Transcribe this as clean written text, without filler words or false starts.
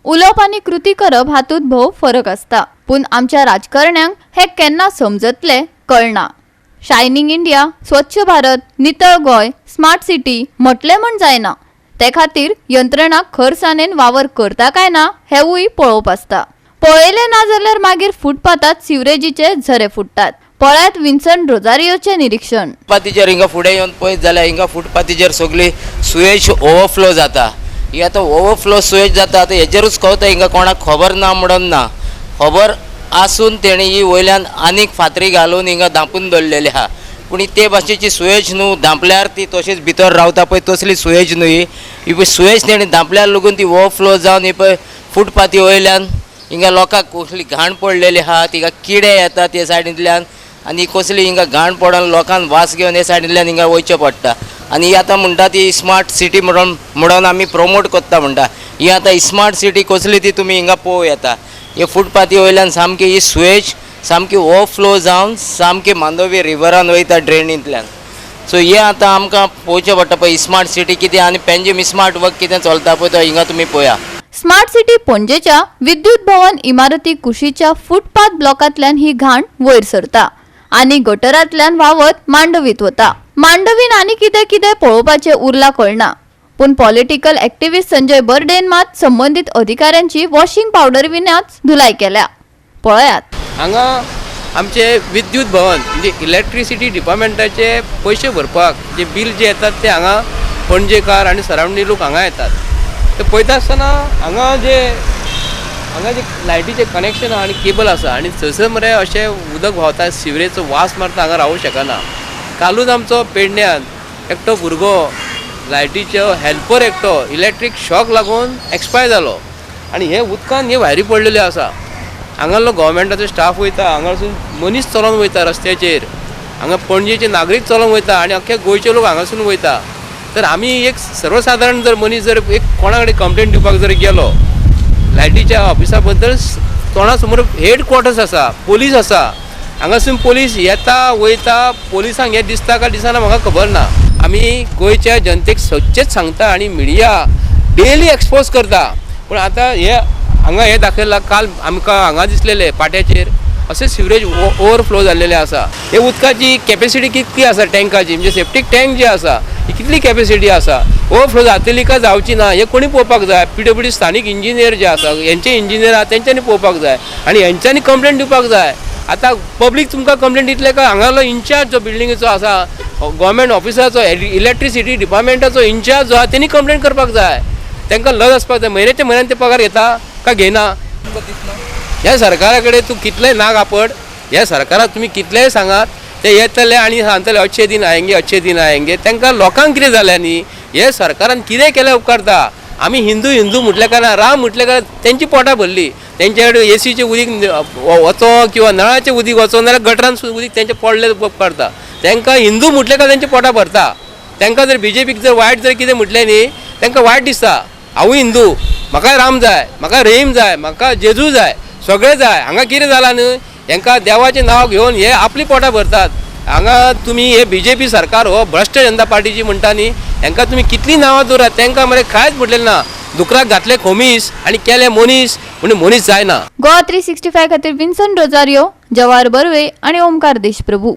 उलोवप आनी कृती करप हातूंत भोव फरक आसता. पूण आमच्या राजकारण्यांक हें केन्ना समजतलें कळना. शायनिंग इंडिया, स्वच्छ भारत, नितळ गोंय, स्मार्ट सिटी म्हटलें म्हण जायना, ते खातीर यंत्रणा खरसाणेन वावर करता काय ना हेवूय पळोवप आसता. पळयलें ना जाल्यार मागीर फुटपाथात सिवरेजीचे झरे फुट्टात. पळयात विन्सन रोजारियोचें निरीक्षण. फुटपाथीचेर हिंगा फुडें येवन पळयत जाल्यार हिंगा फुटपाथीचेर सगळी सुवेज ओवरफ्लो जाता. ही आतां ओवरफ्लो सुवेज जाता, आतां हेजेरूच कळता हिंगा कोणाक खबर ना म्हणून ना. खबर आसून तेणी ही वयल्यान आनीक फातरी घालून हिंगा धांपून दवरलेली आहा. पूण ही ते भाशेची सुवेज न्हू, धांपल्यार ती तशीच भितर रावता पळय तसली सुवेज न्हू ही. ही पळय सुवेज तेणी धांपल्यार लागून ती ओवरफ्लो जावन ही पळय फुटपाथी वयल्यान हिंगा लोकांक कसली घाण पडलेली आहा, तिका किडे येता ते सायडींतल्यान आनी कसली हिंगा घाण पडोन लोकांक वास घेवन हे सायडींतल्यान हिंगा वयचें पडटा. आनी ही आतां म्हणटा ती स्मार्ट सिटी म्हणून म्हणून आमी प्रमोट करता म्हणटा. ही आतां स्मार्ट सिटी कसली ती तुमी हिंगा पळोवं येता. हे फुटपाथी वयल्यान सामकी ही सुवेज सामकी ओवरफ्लो जावन सामकी मांडवी रिवरान वयता ड्रेनींतल्यान. सो हे आतां आमकां पळोवचें पडटा पळय स्मार्ट सिटी कितें आनी पेंजीम स्मार्ट वर्क कितें चलता पळय तो हिंगा तुमी पळया. स्मार्ट सिटी पणजेच्या विद्युत भवन इमारती कुशीच्या फुटपाथ ब्लॉकांतल्यान ही घाण वयर सरता आनी गटरांतल्यान व्हांवत मांडवीत वता. मांडवीन आनी कितें कितें पळोवपाचें उरलां कळना, पूण पॉलिटिकल एक्टिव्हिस्ट संजय बर्डेन मात संबंदीत अधिकाऱ्यांची वॉशिंग पावडर विनाच धुलाई केल्या. पळयात. हांगा आमचे विद्युत भवन म्हणजे इलेक्ट्रिसिटी डिपार्टमेंटाचे पयशे भरपाक जे बील जे येतात ते हांगा पणजेकार आनी सरावंडींग लोक हांगा येतात. ते पळयता आसतना हांगा जे लायटीचें कनेक्शन आहा आनी केबल आसा आनी थंयसर मरे अशें उदक व्हांवता, सिवरेजचो वास मारता, हांगा रावूंक शकना. कालूच आमचो पेडण्यान एकटो भुरगो लायटीचो हेल्पर एकटो इलेक्ट्रीक शॉक लागून एक्सपायर जालो आनी हे उदकान हे वायरी पडलेल्यो आसा. हांगासरलो गोवोरमेंटाचो स्टाफ वयता, हांगासून मनीस चलोन वयता रस्त्याचेर, हांगा पणजेचे नागरीक चलोन वयता आनी अख्खे गोंयचे लोक हांगासून वयता. तर आमी एक सर्वसादारण जर मनीस जर एक कोणा कडेन कंप्लेन दिवपाक जर गेलो लायटीच्या ऑफिसा बद्दल, तोंडा समोर हेड क्वॉर्टर्स आसा, पोलीस आसा. हांगासून पोलीस येता वयता, पोलिसांक हें दिसता काय दिसना म्हाका खबर ना. आमी गोंयच्या जनतेक सदचेच सांगता आनी मिडिया डेली एक्सपोज करता, पूण आतां हे हांगा हें दाखयलां. काल आमकां हांगा दिसलेलें पाट्याचेर अशें सिवरेज ओवरफ्लो जाल्लेलें आसा. हे उदकाची कॅपेसिटी कितली आसा टँकाची, म्हणजे सेप्टीक टँक जी आसा ही कितली कॅपेसिटी आसा, ओवरफ्लो जातली काय जावची ना हें कोणी पळोवपाक जाय. पीडब्ल्यूडी स्थानीक इंजिनियर जे आसा, हेंचे इंजिनियर आहा तेंच्यांनी पळोवपाक जाय आनी हेंच्यांनी कंप्लेन दिवपाक जाय. आतां पब्लीक तुमकां कंप्लेन दितले काय हांगालो इन्चार्ज जो बिल्डिंगेचो आसा, गोवोरमेंट ऑफिसाचो, इलेक्ट्रिसिटी डिपार्टमेंटाचो इन्चार्ज जो आहा तेणी कंप्लेन करपाक जाय. तांकां लज आसपाक जाय. म्हयन्याच्या म्हयन्यान ते पगार घेता काय घेयना? ह्या सरकारा कडेन तूं कितलेंय नाक आपट, ह्या सरकाराक तुमी कितलेंय सांगात, ते येतले आनी सांगतले अच्छे दिन आएंगे, अच्छे दिन आएंगे. तांकां लोकांक कितें जालें न्ही, हे सरकारान कितें केलें उपकारता. आमी हिंदू हिंदू म्हटल्या कारणान, राम म्हटल्या कारणान तेंची पोटां भरली. तेंचे कडेन एसीचें उदीक वचो किंवा नळाचें उदीक वचो, नाल्यार गटरान सुद्दां उदीक तेंचें पडलें उपकारता. तांकां हिंदू म्हटल्या कारणान तेंचीं पोटां भरता. तांकां जर बीजेपीक जर वायट जर कितें म्हटलें न्ही, तांकां वायट दिसता. हांवूय हिंदू, म्हाका राम जाय, म्हाका रहीम जाय, म्हाका जेजू जाय, सगळें जाय. हांगा कितें जालां न्हय, हेंकां देवाचें नांव घेवन हे आपलीं पोटां भरतात. हांगा तुमी हे बीजेपी सरकार हो भ्रश्ट जनता पार्टीची म्हणटा न्ही, हेंकां तुमी कितलीं नांवां दवरात, तांकां मरे कांयच म्हटलें ना. दुकराक घातले खोमीस आनी केले मनीस म्हणून मनीस जायना. गोवा 365 खातीर विन्सन रोजारियो, जवाहर बर्वे आनी ओमकार देशप्रभू.